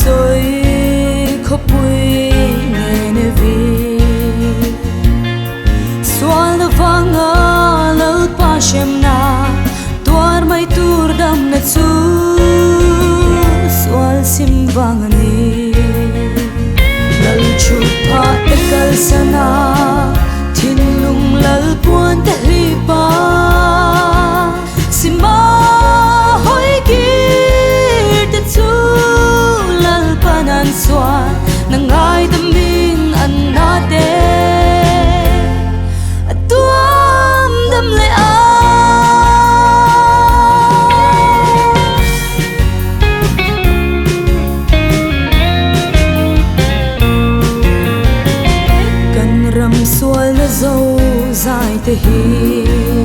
Sawi khawpui Ninevi. Sual avanga Lalpa hremna tuar mai tur damna chu sual sim vang a ni. Lal thutpha te kalsana thinlung lal puan te hlipa sima hawi kir te chu Lalpan an sual na ngaidamin an na te a tuam dam leh a. Kan ram sualna zo zai te hi.